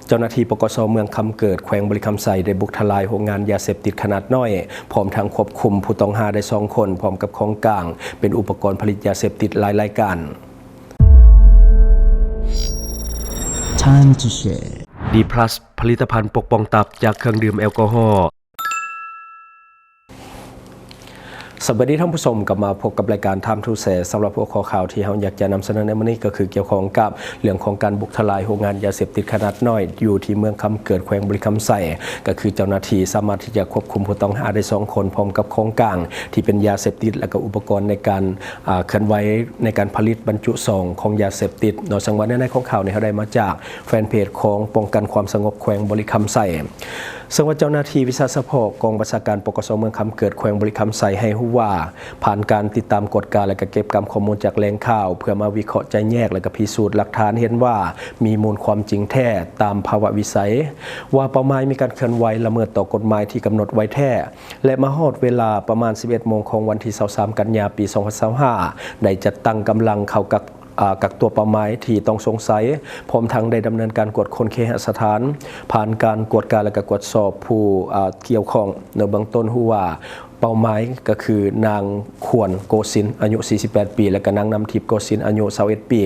ເຈົ້າໜ້າທີ່ ປກສ ເມືອງຄຳເກີດ ແຂວງບໍລິຄຳໄຊ ໄດ້ບຸກທະລາຍໂຮງງານຢາເສບຕິດຂະໜາດນ້ອຍ ພ້ອມທັງຄວບຄຸມຜູ້ຕ້ອງຫາໄດ້ສອງຄົນ ພ້ອມກັບຂອງກາງເປັນອຸປະກອນຜະລິດຢາເສບຕິດຫຼາຍລາຍການ. Time to share. ດີພລັສ ຜະລິດຕະພັນປົກປ້ອງຕັບຈາກເຄື່ອງດື່ມແອລກໍຮໍ. ສະບາຍດີທ່ານຜູ້ຊົມ, ກັບມາພົບກັບລາຍການ Time to Share. ສຳລັບຫົວຂໍ້ຂ່າວທີ່ເຮົາຢາກຈະນຳສະເໜີໃນມື້ນີ້ ກໍຄືກ່ຽວຂ້ອງກັບເລື່ອງຂອງການບຸກທະລາຍໂຮງງານຢາເສບຕິດຂະໜາດນ້ອຍ ຢູ່ທີ່ເມືອງຄຳເກີດ ແຂວງບໍລິຄຳໄຊ, ກໍຄືເຈົ້າໜ້າທີ່ສາມາດທີ່ຈະຄວບຄຸມຜູ້ຕ້ອງຫາໄດ້ສອງຄົນ ພ້ອມກັບຂອງກາງທີ່ເປັນຢາເສບຕິດ ແລະ ກໍອຸປະກອນໃນການ ອ່າ ເຄື່ອນໄຫວໃນການຜະລິດບັນຈຸຊອງຂອງຢາເສບຕິດເນາະ. ເຊິ່ງວ່າເນື້ອໃນຂອງຂ່າວນີ້ ເຮົາໄດ້ມາຈາກແຟນເພຈຂອງປ້ອງກັນຄວາມສະຫງົບແຂວງບໍລິຄຳໄຊ. ເຊິ່ງວ່າເຈົ້າໜ້າທີ່ວິຊາສະເພາະກອງບັນຊາການ ປກສ ເມືອງຄຳເກີດ ແຂວງບໍລິຄຳໄຊ ໃຫ້ຮູ້ວ່າ ຜ່ານການຕິດຕາມກວດກາ ແລະ ກະເກັບກຳຂໍ້ມູນຈາກແຫຼ່ງຂ່າວ ເພື່ອມາວິເຄາະຈະແຍກ ແລະ ກະພິສູດຫຼັກຖານເຫັນວ່າ ມີມູນຄວາມຈິງແທ້ຕາມພາວະວິໄສ ວ່າເປົ້າໝາຍມີການເຄື່ອນໄຫວລະເມີດຕໍ່ກົດໝາຍທີ່ກຳນົດໄວ້ແທ້ ແລະ ມາຮອດເວລາປະມານສິບເອັດໂມງຂອງວັນທີຊາວສາມ ກັນຍາ ປີສອງພັນຊາວຫ້າ ໄດ້ຈັດຕັ້ງກຳລັງເຂົ້າກັກ ອາ ກັກຕົວເປົ້າໝາຍທີ່ຕ້ອງສົງໄສ, ພ້ອມທັງໄດ້ດຳເນີນການກວດຄົ້ນເຄຫະສະຖານ, ຜ່ານການກວດກາ ແລະ ກະກວດສອບຜູ້ ອາ ກ່ຽວຂ້ອງ. ໃນເບື້ອງຕົ້ນຮູ້ວ່າເປົ້າໝາຍກໍຄືນາງ ຂວັນ ໂກສິນ ອາຍຸສີ່ສິບແປດປີ ແລະ ກະນາງ ນ້ຳທິບ ໂກສິນ ອາຍຸຊາວເອັດປີ.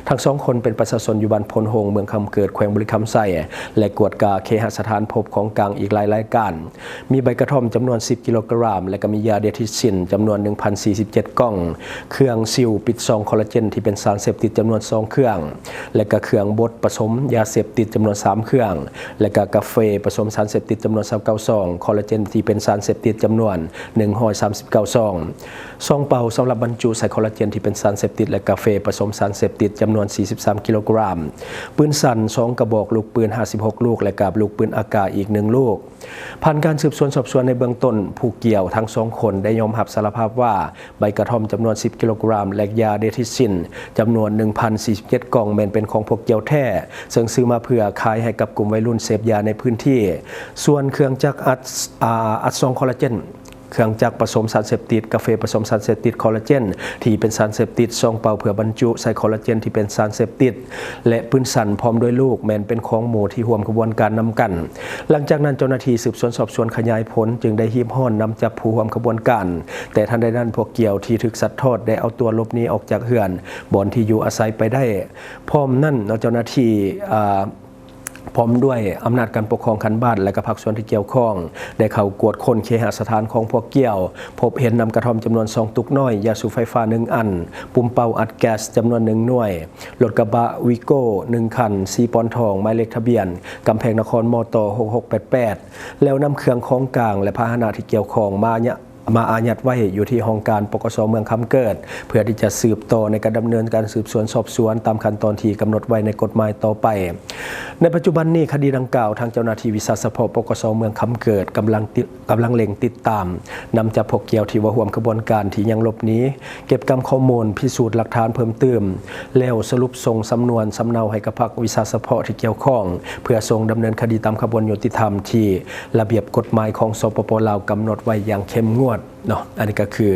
ທັງສອງຄົນເປັນປະຊາຊົນຢູ່ບ້ານໂພນໂຮງ ເມືອງຄຳເກີດ ແຂວງບໍລິຄຳໄຊ ແລະ ກວດກາເຄຫະສະຖານພົບຂອງກາງອີກຫຼາຍລາຍການ. ມີໃບກະທ່ອມຈຳນວນສິບກິໂລກຣາມ ແລະ ກໍມີຢາເດທິຊິນຈຳນວນໜຶ່ງພັນສີ່ສິບເຈັດກ່ອງ, ເຄື່ອງຊິວປິດຊອງຄໍລາເຈນທີ່ເປັນສານເສບຕິດຈຳນວນສອງເຄື່ອງ ແລະ ກໍເຄື່ອງບົດປະສົມຢາເສບຕິດຈຳນວນສາມເຄື່ອງ ແລະ ກໍກາເຟປະສົມສານເສບຕິດຈຳນວນຊາວເກົ້າຊອງ, ຄໍລາເຈນທີ່ເປັນສານເສບຕິດຈຳນວນໜຶ່ງຮ້ອຍສາມສິບເກົ້າຊອງ, ຊອງເປົ່າສຳລັບບັນຈຸໃສ່ຄໍລາເຈນທີ່ເປັນສານເສບຕິດ ແລະ ກາເຟປະສົມສານເສບຕິດຈຳນວນສີ່ສິບສາມກິໂລກຣາມ, ປືນສັ້ນສອງກະບອກ, ລູກປືນຫ້າສິບຫົກລູກ ແລະ ກາບລູກປືນອາກາດອີກໜຶ່ງລູກ. ຜ່ານການສືບສວນສອບສວນໃນເບື້ອງຕົ້ນ, ຜູ້ກ່ຽວທັງສອງຄົນໄດ້ຍອມຮັບສາລະພາບວ່າ ໃບກະທ່ອມຈຳນວນສິບກິໂລກຣາມ ແລະ ຢາເດທິຊິນຈຳນວນໜຶ່ງພັນສີ່ສິບເຈັດກ່ອງ ແມ່ນເປັນຂອງພວກກ່ຽວແທ້, ເຊິ່ງຊື້ມາເພື່ອຂາຍໃຫ້ກັບກຸ່ມໄວລຸ້ນເສບຢາໃນພື້ນທີ່. ສ່ວນເຄື່ອງຈັກອັດ ອາ ອັດຊອງຄໍລາເຈນ, ເຄື່ອງຈັກປະສົມສານເສບຕິດ, ກາເຟປະສົມສານເສບຕິດ, ຄໍລາເຈນທີ່ເປັນສານເສບຕິດ, ຊອງເປົ່າເພື່ອບັນຈຸໃສ່ຄໍລາເຈນທີ່ເປັນສານເສບຕິດ ແລະ ປືນສັ້ນພ້ອມດ້ວຍລູກ ແມ່ນເປັນຂອງໝູ່ທີ່ຮ່ວມຂະບວນການນຳກັນ. ຫຼັງຈາກນັ້ນ ເຈົ້າໜ້າທີ່ສືບສວນສອບສວນຂະຫຍາຍຜົນຈຶ່ງໄດ້ຮີບຮ້ອນນຳຈັບຜູ້ຮ່ວມຂະບວນການ, ແຕ່ທັນໃດນັ້ນ ພວກກ່ຽວທີ່ຖືກຊັດທອດໄດ້ເອົາຕົວຫຼົບໜີອອກຈາກເຮືອນບ່ອນທີ່ຢູ່ອາໄສໄປໄດ້. ພ້ອມນັ້ນເນາະ ເຈົ້າໜ້າທີ່ ອາ ພ້ອມດ້ວຍອຳນາດການປົກຄອງຂັ້ນບ້ານ ແລະ ກະພາກສ່ວນທີ່ກ່ຽວຂ້ອງ ໄດ້ເຂົ້າກວດຄົ້ນເຄຫະສະຖານຂອງພວກກ່ຽວ, ພົບເຫັນນ້ຳກະທ່ອມຈຳນວນສອງຕຸກນ້ອຍ, ຢາສູບໄຟຟ້າໜຶ່ງອັນ, ປຸມເປົ່າອັດແກັສຈຳນວນໜຶ່ງໜ່ວຍ, ລົດກະບະວີໂກ້ໜຶ່ງຄັນ ສີປອນທອງ ໝາຍເລກທະບຽນ ກຳແພງນະຄອນ ມຕ ຫົກຫົກແປດແປດ ແລ້ວນຳເຄື່ອງຂອງກາງ ແລະ ພາຫະນະທີ່ກ່ຽວຂ້ອງມາຍະ ມາອາຍັດໄວ້ຢູ່ທີ່ຫ້ອງການ ປກສ ເມືອງຄຳເກີດ ເພື່ອທີ່ຈະສືບຕໍ່ໃນການດຳເນີນການສືບສວນສອບສວນຕາມຂັ້ນຕອນທີ່ກຳນົດໄວ້ໃນກົດໝາຍຕໍ່ໄປ. ໃນປັດຈຸບັນນີ້ ຄະດີດັ່ງກ່າວ ທາງເຈົ້າໜ້າທີ່ວິຊາສະເພາະ ປກສ ເມືອງຄຳເກີດ ກຳລັງຕິ ກຳລັງເລັ່ງຕິດຕາມນຳຈັບພວກກ່ຽວທີ່ວ່າຮ່ວມຂະບວນການທີ່ຍັງຫຼົບໜີ, ເກັບກຳຂໍ້ມູນ, ພິສູດຫຼັກຖານເພີ່ມຕື່ມ ແລ້ວສະຫຼຸບສົ່ງສຳນວນສຳເນົາໃຫ້ກັບພາກວິຊາສະເພາະທີ່ກ່ຽວຂ້ອງ ເພື່ອສົ່ງດຳເນີນຄະດີຕາມຂະບວນຍຸຕິທຳທີ່ລະບຽບກົດໝາຍຂອງ ສປປ ລາວ ກຳນົດໄວ້ຢ່າງເຂັ້ມງວດເນາະ. ອັນນີ້ກໍຄື ອ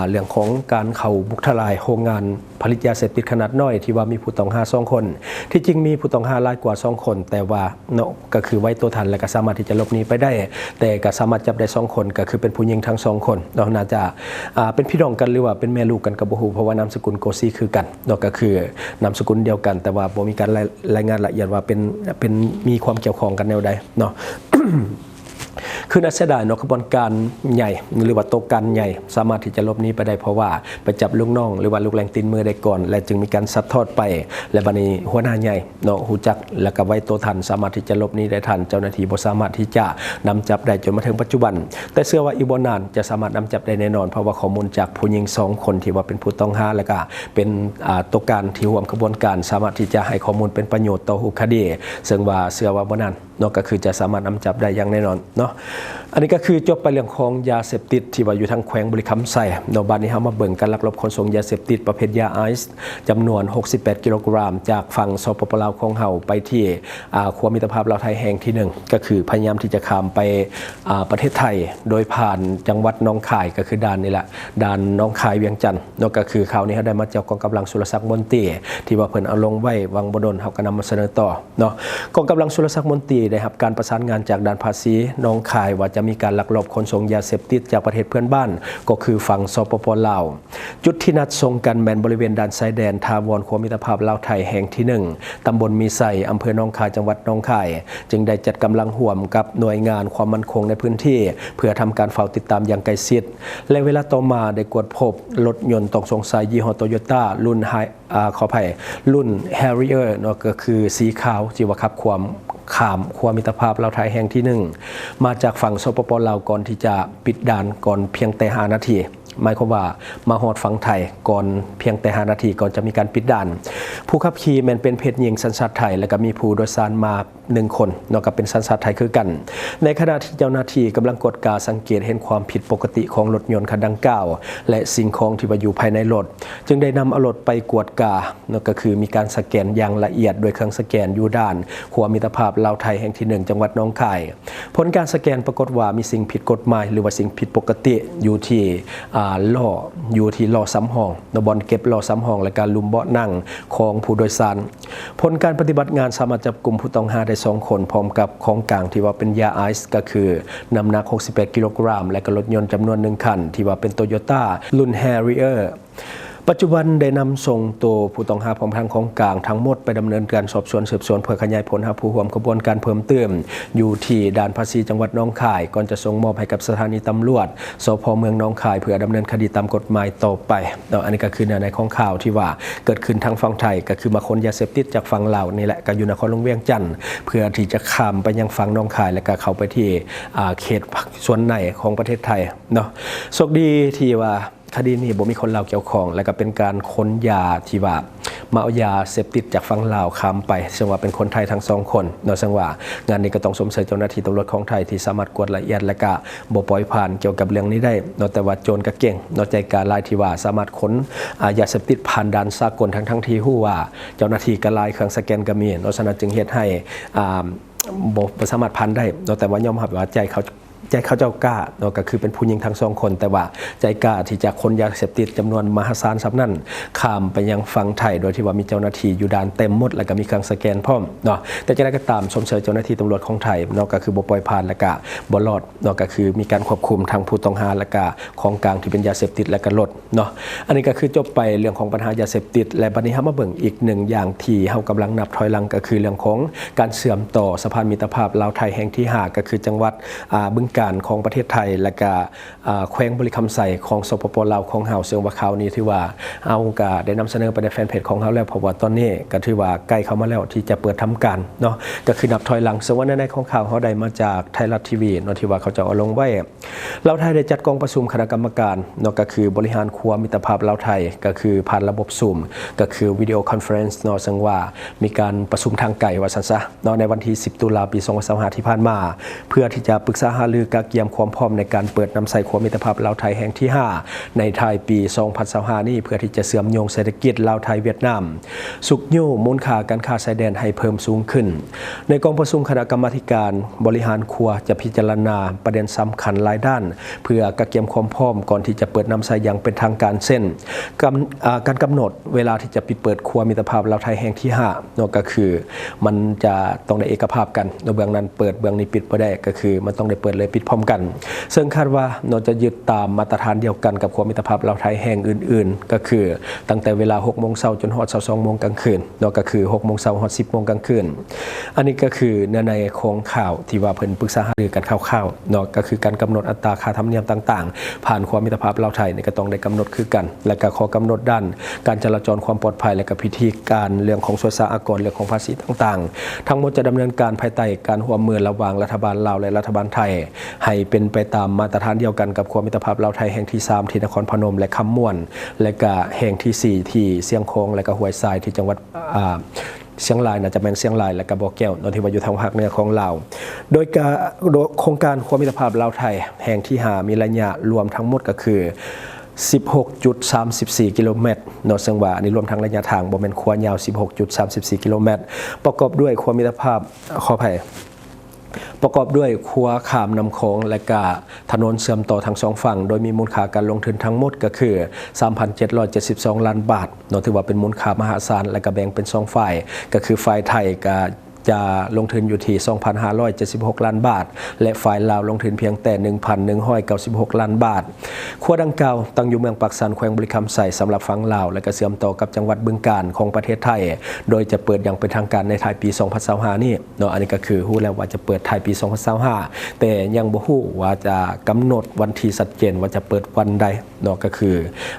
າ ເລື່ອງຂອງການເຂົ້າບຸກທະລາຍໂຮງງານຜະລິດຢາເສບຕິດຂະໜາດນ້ອຍ ທີ່ວ່າມີຜູ້ຕ້ອງຫາສອງຄົນ. ທີ່ຈິງມີຜູ້ຕ້ອງຫາຫຼາຍກວ່າສອງຄົນ, ແຕ່ວ່າເນາະ ກໍຄືໄວຕົວທັນ ແລະ ກໍສາມາດທີ່ຈະຫຼົບໜີໄປໄດ້, ແຕ່ກໍສາມາດຈັບໄດ້ສອງຄົນ ກໍຄືເປັນຜູ້ຍິງທັງສອງຄົນເນາະ. ໜ້າຈະ ອາ ເປັນພີ່ນ້ອງກັນ ຫຼືວ່າເປັນແມ່ລູກກັນກໍບໍ່ຮູ້, ເພາະວ່ານາມສະກຸນໂກສີຄືກັນເນາະ, ກໍຄືນາມສະກຸນດຽວກັນ, ແຕ່ວ່າບໍ່ມີການລາຍ ລາຍງານລະອຽດວ່າເປັນ ເປັນ ມີຄວາມກ່ຽວຂ້ອງກັນແນວໃດເນາະ. ຄືໜ້າເສຍດາຍເນາະ, ຂະບວນການໃຫຍ່ ຫຼືວ່າໂຕການໃຫຍ່ ສາມາດທີ່ຈະຫຼົບໜີໄປໄດ້ ເພາະວ່າໄປຈັບລູກນ້ອງ ຫຼືວ່າລູກແຫຼ່ງຕີນມືໄດ້ກ່ອນ ແລະ ຈຶ່ງມີການຊັດທອດໄປ. ແລະ ບັດນີ້ຫົວໜ້າໃຫຍ່ເນາະ ຮູ້ຈັກ ແລະ ກໍໄວຕົວທັນ ສາມາດທີ່ຈະຫຼົບໜີໄດ້ທັນ, ເຈົ້າໜ້າທີ່ບໍ່ສາມາດທີ່ຈະນຳຈັບໄດ້ຈົນມາເຖິງປັດຈຸບັນ. ແຕ່ເຊື່ອວ່າອີກບໍ່ນານຈະສາມາດນຳຈັບໄດ້ແນ່ນອນ, ເພາະວ່າຂໍ້ມູນຈາກຜູ້ຍິງສອງຄົນທີ່ວ່າເປັນຜູ້ຕ້ອງຫາ ແລະ ກໍເປັນ ອາ ໂຕການທີ່ຮ່ວມຂະບວນການ ສາມາດທີ່ຈະໃຫ້ຂໍ້ມູນເປັນປະໂຫຍດຕໍ່ຮູບຄະດີ, ເຊິ່ງວ່າເຊື່ອວ່າບໍ່ນານ ເນາະ ກໍຄືຈະສາມາດນຳຈັບໄດ້ຢ່າງແນ່ນອນເນາະ. ອັນນີ້ກໍຄືຈົບໄປເລື່ອງຂອງຢາເສບຕິດທີ່ວ່າຢູ່ທາງແຂວງບໍລິຄຳໄຊເນາະ. ບາດນີ້ເຮົາມາເບິ່ງການລັກລອບຂົນສົ່ງຢາເສບຕິດປະເພດຢາໄອສ໌ຈຳນວນຫົກສິບແປດກິໂລກຣາມ ຈາກຝັ່ງ ສປປ ລາວ ຂອງເຮົາໄປທີ່ ອາ ຂົວມິດຕະພາບລາວໄທແຫ່ງທີໜຶ່ງ ກໍຄືພະຍາຍາມທີ່ຈະຂ້າມໄປ ອາ ປະເທດໄທ ໂດຍຜ່ານຈັງຫວັດໜອງຄາຍ ກໍຄືດ່ານນີ້ແຫຼະ ດ່ານໜອງຄາຍ ວຽງຈັນເນາະ. ກໍຄືຂ່າວນີ້ເຮົາໄດ້ມາຈາກກອງກຳລັງສຸລະສັກມົນຕີ ທີ່ວ່າເພິ່ນເອົາລົງໄວ້ຫວ່າງບໍ່ດົນ ເຮົາກໍນຳມາສະເໜີຕໍ່ເນາະ. ກອງກຳລັງສຸລະສັກມົນຕີໄດ້ຮັບການປະສານງານຈາກດ່ານພາສີໜອງຄາຍ ວ່າຈະມີການລັກລອບຂົນສົ່ງຢາເສບຕິດຈາກປະເທດເພື່ອນບ້ານ ກໍຄືຝັ່ງ ສປປ ລາວ. ຈຸດທີ່ນັດສົ່ງກັນແມ່ນບໍລິເວນດ່ານຊາຍແດນຖາວອນຂົວມິດຕະພາບລາວໄທແຫ່ງທີໜຶ່ງ ຕຳບົນມີໄຊ ອຳເພີໜອງຄາຍ ຈັງຫວັດໜອງຄາຍ ຈຶ່ງໄດ້ຈັດກຳລັງຮ່ວມກັບໜ່ວຍງານຄວາມໝັ້ນຄົງໃນພື້ນທີ່ ເພື່ອທຳການເຝົ້າຕິດຕາມຢ່າງໃກ້ຊິດ ແລະ ເວລາຕໍ່ມາໄດ້ກວດພົບລົດຍົນຕ້ອງສົງໄສຍີ່ຫໍ້ໂຕໂຍຕ້າ ລຸ້ນ ອາ ຂໍອະໄພ ລຸ້ນ Harrier ເນາະ ກໍຄືສີຂາວ ທີ່ວ່າຂັບຂວາມ ຂ້າມຂົວມິດຕະພາບລາວໄທແຫ່ງທີໜຶ່ງ ມາຈາກຝັ່ງ ສປປ ລາວ ກ່ອນທີ່ຈະປິດດ່ານ ກ່ອນພຽງແຕ່ຫ້ານາທີ. ໝາຍຄວາມວ່າມາຮອດຝັ່ງໄທກ່ອນພຽງແຕ່ຫ້ານາທີ ກ່ອນຈະມີການປິດດ່ານ. ຜູ້ຂັບຂີ່ແມ່ນເປັນເພດຍິງສັນຊາດໄທ ແລະ ກໍມີຜູ້ໂດຍສານມາໜຶ່ງຄົນເນາະ ກໍເປັນສັນຊາດໄທຄືກັນ. ໃນຂະນະທີ່ເຈົ້າໜ້າທີ່ກຳລັງກວດກາສັງເກດເຫັນຄວາມຜິດປົກກະຕິຂອງລົດຍົນຄັນດັ່ງກ່າວ ແລະ ສິ່ງຂອງທີ່ວ່າຢູ່ພາຍໃນລົດ ຈຶ່ງໄດ້ນຳເອົາລົດໄປກວດກາເນາະ ກໍຄືມີການສະແກນຢ່າງລະອຽດໂດຍເຄື່ອງສະແກນຢູ່ດ່ານຂົວມິດຕະພາບລາວໄທແຫ່ງທີໜຶ່ງ ຈັງຫວັດໜອງຄາຍ. ຜົນການສະແກນປາກົດວ່າມີສິ່ງຜິດກົດໝາຍ ຫຼືວ່າສິ່ງຜິດປົກກະຕິຢູ່ທີ່ ອາ ລໍ້ ຢູ່ທີ່ລໍ້ສຳຮອງເນາະ ບ່ອນເກັບລໍ້ສຳຮອງ ແລະ ການລຸ່ມເບາະນັ່ງຂອງຜູ້ໂດຍສານ. ຜົນການປະຕິບັດງານສາມາດຈັບກຸມຜູ້ຕ້ອງຫາໄດ້ສອງຄົນ ພ້ອມກັບຂອງກາງທີ່ວ່າເປັນຢາໄອສ໌ ກໍຄືນ້ຳໜັກຫົກສິບແປດກິໂລກຣາມ ແລະ ກໍລົດຍົນຈຳນວນໜຶ່ງຄັນ ທີ່ວ່າເປັນໂຕໂຍຕ້າລຸ້ນ Harrier. ປັດຈຸບັນໄດ້ນຳສົ່ງໂຕຜູ້ຕ້ອງຫາພ້ອມທັງຂອງກາງທັງໝົດໄປດຳເນີນການສອບສວນສືບສວນ ເພື່ອຂະຫຍາຍຜົນຫາຜູ້ຮ່ວມຂະບວນການເພີ່ມຕື່ມ ຢູ່ທີ່ດ່ານພາສີຈັງຫວັດໜອງຄາຍ ກ່ອນຈະສົ່ງມອບໃຫ້ກັບສະຖານີຕຳຫຼວດ ສພ ເມືອງໜອງຄາຍ ເພື່ອດຳເນີນຄະດີຕາມກົດໝາຍຕໍ່ໄປເນາະ. ອັນນີ້ກໍຄືເນື້ອໃນຂອງຂ່າວທີ່ວ່າເກີດຂຶ້ນທາງຝັ່ງໄທ ກໍຄືມາຂົນຢາເສບຕິດຈາກຝັ່ງລາວນີ້ແຫຼະ ກໍຢູ່ນະຄອນຫຼວງວຽງຈັນ ເພື່ອທີ່ຈະຂ້າມໄປຍັງຝັ່ງໜອງຄາຍ ແລ້ວກໍເຂົ້າໄປທີ່ ອາ ເຂດສ່ວນໃນຂອງປະເທດໄທເນາະ. ໂຊກດີທີ່ວ່າ ຄະດີນີ້ບໍ່ມີຄົນລາວກ່ຽວຂ້ອງ ແລະ ກໍເປັນການຂົນຢາທີ່ວ່າມາເອົາຢາເສບຕິດຈາກຝັ່ງລາວຂ້າມໄປ ເຊິ່ງວ່າເປັນຄົນໄທທັງສອງຄົນເນາະ. ເຊິ່ງວ່າງານນີ້ກໍຕ້ອງຊົມເຊີຍເຈົ້າໜ້າທີ່ຕຳຫຼວດຂອງໄທທີ່ສາມາດກວດລະອຽດ ແລະ ກະບໍ່ປ່ອຍຜ່ານກ່ຽວກັບເລື່ອງນີ້ໄດ້ເນາະ. ແຕ່ວ່າໂຈນກໍເກັ່ງເນາະ ໃຈກ້າຫຼາຍທີ່ວ່າສາມາດຂົນ ອາ ຢາເສບຕິດຜ່ານດ່ານສາກົນ ທັງໆທີ່ຮູ້ວ່າເຈົ້າໜ້າທີ່ກໍຫຼາຍ ເຄື່ອງສະແກນກໍມີເນາະ. ສະນັ້ນຈຶ່ງເຮັດໃຫ້ ອາ ບໍ່ ບໍ່ສາມາດຜ່ານໄດ້ເນາະ. ແຕ່ວ່າຍອມຮັບວ່າໃຈເຂົາ ໃຈເຂົາເຈົ້າກ້າເນາະ ກໍຄືເປັນຜູ້ຍິງທັງສອງຄົນ ແຕ່ວ່າໃຈກ້າທີ່ຈະຂົນຢາເສບຕິດຈຳນວນມະຫາສານສ່ຳນັ້ນ ຂ້າມໄປຍັງຝັ່ງໄທ ໂດຍທີ່ວ່າມີເຈົ້າໜ້າທີ່ຢູ່ດ່ານເຕັມໝົດ ແລ້ວກໍມີເຄື່ອງສະແກນພ້ອມເນາະ. ແຕ່ຈັ່ງໃດກໍຕາມ ຊົມເຊີຍເຈົ້າໜ້າທີ່ຕຳຫຼວດຂອງໄທເນາະ ກໍຄືບໍ່ປ່ອຍຜ່ານ ແລ້ວກໍບໍ່ລອດເນາະ ກໍຄືມີການຄວບຄຸມທັງຜູ້ຕ້ອງຫາ ແລ້ວກໍຂອງກາງທີ່ເປັນຢາເສບຕິດ ແລ້ວກໍລົດ ເນາະ. ອັນນີ້ກໍຄືຈົບໄປເລື່ອງຂອງບັນຫາຢາເສບຕິດ ແລະ ບັດນີ້ເຮົາມາເບິ່ງອີກໜຶ່ງຢ່າງທີ່ເຮົາກຳລັງນັບຖອຍຫຼັງ ກໍຄືເລື່ອງຂອງການເຊື່ອມຕໍ່ສະພານມິດຕະພາບລາວໄທແຫ່ງທີຫ້າ ກໍຄືຈັງຫວັດ ອາ ບຶງການຂອງປະເທດໄທ ແລະ ກະ ອາ ແຂວງບໍລິຄຳໄຊຂອງ ສປປ ລາວ ຂອງເຮົາ. ເຊິ່ງວ່າຂ່າວນີ້ຖືວ່າເຮົາກະໄດ້ນຳສະເໜີໄປໃນແຟນເພຈຂອງເຮົາແລ້ວ ເພາະວ່າຕອນນີ້ກະຖືວ່າໃກ້ເຂົ້າມາແລ້ວທີ່ຈະເປີດທຳການເນາະ ກໍຄືນັບຖອຍຫຼັງ. ເຊິ່ງວ່າເນື້ອໃນຂອງຂ່າວເຮົາໄດ້ມາຈາກໄທລັດທີວີເນາະ ທີ່ວ່າເຂົາເຈົ້າເອົາລົງໄວ້ ລາວໄທໄດ້ຈັດກອງປະຊຸມຄະນະກຳມະການເນາະ ກໍຄືບໍລິຫານຂົວມິດຕະພາບລາວໄທ ກໍຄືຜ່ານລະບົບຊູມ ກໍຄືວິດີໂອຄອນເຟີເຣັນເນາະ ເຊິ່ງວ່າມີການປະຊຸມທາງໄກວ່າຊັ້ນຊະເນາະ ໃນວັນທີສິບ ຕຸລາ ປີສອງພັນຊາວຫ້າ ທີ່ຜ່ານມາ ເພື່ອທີ່ຈະປຶກສາຫາລືກະກຽມຄວາມພ້ອມໃນການເປີດນຳໃຊ້ຂົວມິດຕະພາບລາວໄທແຫ່ງທີຫ້າ ໃນທ້າຍປີສອງພັນຊາວຫ້ານີ້ ເພື່ອທີ່ຈະເຊື່ອມໂຍງເສດຖະກິດລາວໄທຫວຽດນາມ ຊຸກຍູ້ມູນຄ່າການຄ້າຊາຍແດນໃຫ້ເພີ່ມສູງຂຶ້ນ. ໃນກອງປະຊຸມຄະນະກຳມາທິການບໍລິຫານຂົວຈະພິຈາລະນາປະເດັນສຳຄັນຫຼາຍດ້ານ ເພື່ອກະກຽມຄວາມພ້ອມກ່ອນທີ່ຈະເປີດນຳໃຊ້ຢ່າງເປັນທາງການ ເຊັ່ນ ກຳ ອາ ການກຳນົດເວລາທີ່ຈະປິດເປີດຂົວມິດຕະພາບລາວໄທແຫ່ງທີຫ້າເນາະ ກໍຄືມັນຈະຕ້ອງໄດ້ເອກະພາບກັນເນາະ ເບື້ອງນັ້ນເປີດ ເບື້ອງນີ້ປິດບໍ່ໄດ້ ກໍຄືມັນຕ້ອງໄດ້ເປີດ ແລະ ປິດພ້ອມກັນ. ເຊິ່ງຄາດວ່າເນາະ ຈະຍຶດຕາມມາດຕະຖານດຽວກັນກັບຂົວມິດຕະພາບລາວໄທແຫ່ງອື່ນໆ ກໍຄືຕັ້ງແຕ່ເວລາຫົກໂມງເຊົ້າຈົນຮອດຊາວສອງໂມງກາງຄືນ ເນາະ ກໍຄືຫົກໂມງເຊົ້າຮອດສິບໂມງກາງຄືນ. ອັນນີ້ກໍຄືເນື້ອໃນຂອງຂ່າວທີ່ວ່າເພິ່ນປຶກສາຫາລືກັນຄ່າວໆເນາະ ກໍຄືການກຳນົດອັດຕາຄ່າທຳນຽມຕ່າງໆ ຜ່ານຂົວມິດຕະພາບລາວໄທນີ້ກໍຕ້ອງໄດ້ກຳນົດຄືກັນ ແລະ ກໍຂໍ້ກຳນົດດ້ານການຈະລາຈອນຄວາມປອດໄພ ແລະ ກໍພິທີການເລື່ອງຂອງສ່ວຍສາອາກອນ ເລື່ອງຂອງພາສີຕ່າງໆ ທັງໝົດຈະດຳເນີນການພາຍໃຕ້ການຮ່ວມມືລະຫວ່າງລັດຖະບານລາວ ແລະ ລັດຖະບານໄທ ໃຫ້ເປັນໄປຕາມມາດຕະຖານດຽວກັນກັບຂົວມິດຕະພາບລາວໄທແຫ່ງທີສາມ ທີ່ນະຄອນພະນົມ ແລະ ຄຳມ່ວນ ແລະ ກະແຫ່ງທີສີ່ ທີ່ຊຽງຂອງ ແລະ ກະຫ້ວຍຊາຍ ທີ່ຈັງຫວັດ ອາ ຊຽງລາຍ ໜ້າຈະແມ່ນຊຽງລາຍ ແລະກະບໍ່ແກ້ວເນາະ ທີ່ວ່າຢູ່ທາງພາກເໜືອຂອງລາວ. ໂດຍກະ ໂດຍໂຄງການຂົວມິດຕະພາບລາວໄທແຫ່ງທີຫ້າ ມີໄລຍະລວມທັງໝົດກະຄື ສິບຫົກຈຸດສາມສິບສີ່ ກິໂລແມັດເນາະ, ເຊິ່ງວ່າອັນນີ້ລວມທັງໄລຍະທາງ ບໍ່ແມ່ນຂົວຍາວ ສິບຫົກຈຸດສາມສິບສີ່ ກິໂລແມັດ, ປະກອບດ້ວຍຂົວມິດຕະພາບ ຂໍອະໄພ ປະກອບດ້ວຍຂົວຂ້າມນ້ຳຂອງ ແລະກະຖະໜົນເຊື່ອມຕໍ່ທັງສອງຝັ່ງ, ໂດຍມີມູນຄ່າການລົງທຶນທັງໝົດກະຄື ສາມພັນເຈັດຮ້ອຍເຈັດສິບສອງລ້ານບາດເນາະ, ຖືວ່າເປັນມູນຄ່າມະຫາສານ ແລະກະແບ່ງເປັນສອງຝ່າຍ ກະຄືຝ່າຍໄທກະຈະລົງທຶນຢູ່ທີ່ ສອງພັນຫ້າຮ້ອຍເຈັດສິບຫົກລ້ານບາດ ແລະຝ່າຍລາວລົງທຶນພຽງແຕ່ ໜຶ່ງພັນໜຶ່ງຮ້ອຍເກົ້າສິບຫົກລ້ານບາດ. ຂົວດັ່ງກ່າວຕັ້ງຢູ່ເມືອງປາກຊັນ ແຂວງບໍລິຄຳໄຊ ສຳລັບຝັ່ງລາວ ແລະກະເຊື່ອມຕໍ່ກັບຈັງຫວັດບຶງການຂອງປະເທດໄທ, ໂດຍຈະເປີດຢ່າງເປັນທາງການໃນທ້າຍປີສອງພັນຊາວຫ້ານີ້ ເນາະ, ອັນນີ້ກະຄືຮູ້ແລ້ວວ່າຈະເປີດທ້າຍປີສອງພັນຊາວຫ້າ ແຕ່ຍັງບໍ່ຮູ້ວ່າຈະກຳນົດວັນທີຊັດເຈນວ່າຈະເປີດວັນໃດເນາະ, ກະຄື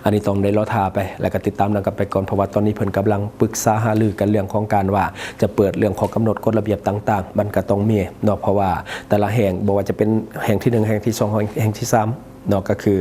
ອັນນີ້ຕ້ອງໄດ້ລໍຖ້າໄປ ແລະກະຕິດຕາມນຳກັນໄປກ່ອນ, ເພາະວ່າຕອນນີ້ເພິ່ນກຳລັງປຶກສາຫາລືກັນເລື່ອງຂອງການວ່າຈະເປີດເລື່ອງຂໍ້ກຳນົດກົດລະບຽບຕ່າງໆ ມັນກະຕ້ອງມີເນາະ, ເພາະວ່າແຕ່ລະແຫ່ງ ບໍ່ວ່າຈະເປັນແຫ່ງທີໜຶ່ງ ແຫ່ງທີສອງ ແຫ່ງທີສາມ ເນາະ, ກະຄື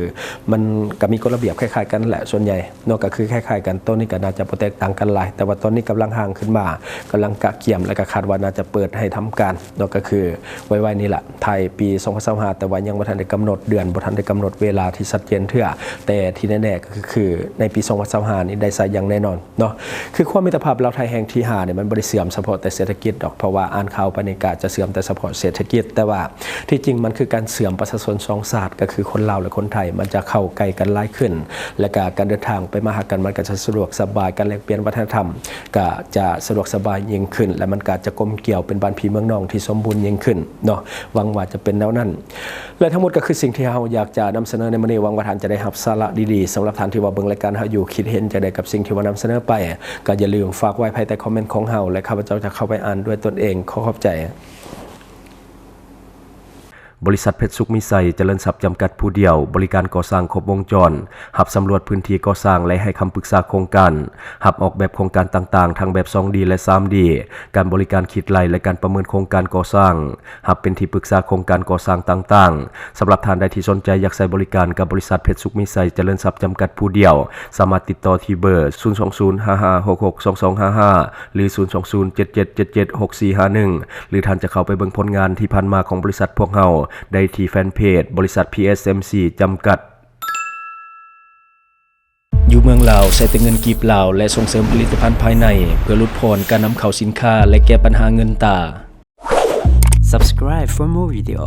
ມັນກະມີກົດລະບຽບຄ້າຍໆກັນແຫຼະ ສ່ວນໃຫຍ່ເນາະ, ກະຄືຄ້າຍໆກັນ, ໂຕນີ້ກະໜ້າຈະບໍ່ແຕກຕ່າງກັນຫຼາຍ, ແຕ່ວ່າຕອນນີ້ກຳລັງຮ່າງຂຶ້ນມາ ກຳລັງກະກຽມ ແລະກະຄາດວ່າໜ້າຈະເປີດໃຫ້ທຳການເນາະ, ກະຄືໄວໆນີ້ລະ ທ້າຍປີສອງພັນຊາວຫ້າ ແຕ່ວ່າຍັງບໍ່ທັນໄດ້ກຳນົດເດືອນ ບໍ່ທັນໄດ້ກຳນົດເວລາທີ່ຊັດເຈນເທື່ອ, ແຕ່ທີ່ແນ່ໆກະຄືໃນປີສອງພັນຊາວຫ້ານີ້ໄດ້ໃຊ້ຢ່າງແນ່ນອນ ເນາະ. ຄືຂົວມິດຕະພາບລາວໄທແຫ່ງທີຫ້ານີ້ ມັນບໍ່ໄດ້ເຊື່ອມສະເພາະແຕ່ເສດຖະກິດດອກ, ເພາະວ່າອ່ານຂ່າວໄປນີ້ກະຈະເຊື່ອມແຕ່ສະເພາະເສດຖະກິດ, ແຕ່ວ່າທີ່ຈິງມັນຄືການເຊື່ອມປະຊາຊົນສອງຊາດ ກະຄືຄົນລາວ ແລະ ຄົນໄທ ມັນຈະເຂົ້າໃກ້ກັນຫຼາຍຂຶ້ນ ແລະກະການເດີນທາງໄປມາຫາກັນມັນກະຈະສະດວກສະບາຍ, ການແລກປ່ຽນວັດທະນະທຳກະຈະສະດວກສະບາຍຍິ່ງຂຶ້ນ ແລະມັນກະຈະກົມກຽວເປັນບ້ານພີ່ເມືອງນ້ອງທີ່ສົມບູນຍິ່ງຂຶ້ນເນາະ, ຫວັງວ່າຈະເປັນແນວນັ້ນ. ແລະທັງໝົດກະຄືສິ່ງທີ່ເຮົາຢາກຈະນຳສະເໜີໃນມື້ນີ້, ຫວັງວ່າທ່ານຈະໄດ້ຮັບສາລະດີໆ. ສຳລັບທ່ານທີ່ວ່າເບິ່ງລາຍການເຮົາຢູ່ ຄິດເຫັນຈັ່ງໃດກັບສິ່ງທີ່ວ່ານຳສະເໜີໄປ ກະຢ່າລືມຝາກໄວ້ພາຍໃຕ້ຄອມເມັນຂອງເຮົາ ແລະຂ້າພະເຈົ້າຈະເຂົ້າໄປອ່ານດ້ວຍຕົນເອງ. ຂໍຂອບໃຈ. ບໍລິສັດເພັດສຸກມີໄຊ ຈະເລີນຊັບ ຈຳກັດຜູ້ດຽວ ບໍລິການກໍ່ສ້າງຄົບວົງຈອນ, ຮັບສຳຫຼວດພື້ນທີ່ກໍ່ສ້າງ ແລະ ໃຫ້ຄຳປຶກສາໂຄງການ, ຮັບອອກແບບໂຄງການຕ່າງໆ ທັງແບບສອງດີ ແລະ ສາມດີ, ການບໍລິການຄິດໄລ່ ແລະ ການປະເມີນໂຄງການກໍ່ສ້າງ, ຮັບເປັນທີ່ປຶກສາໂຄງການກໍ່ສ້າງຕ່າງໆ. ສຳລັບທ່ານໃດທີ່ສົນໃຈຢາກໃຊ້ບໍລິການກັບບໍລິສັດເພັດສຸກມີໄຊ ຈະເລີນຊັບ ຈຳກັດຜູ້ດຽວ, ສາມາດຕິດຕໍ່ທີ່ເບີ ສູນສອງສູນ ຫ້າຫ້າຫົກຫົກ ສອງສອງຫ້າຫ້າ ຫຼື ສູນສອງສູນ ເຈັດເຈັດເຈັດເຈັດ ຫົກສີ່ຫ້າໜຶ່ງ ຫຼື ທ່ານຈະເຂົ້າໄປເບິ່ງຜົນງານທີ່ຜ່ານມາຂອງບໍລິສັດພວກເຮົາໄດ້ທີ່ແຟນເພຈ ບໍລິສັດ ພີເອັສເອັມຊີ ຈຳກັດ. ຢູ່ເມືອງລາວ ໃຊ້ແຕ່ເງິນກີບລາວ ແລະ ສົ່ງເສີມຜະລິດຕະພັນພາຍໃນ ເພື່ອຫຼຸດຜ່ອນການນຳເຂົ້າສິນຄ້າ ແລະ ແກ້ບັນຫາເງິນຕາ. Subscribe for more video.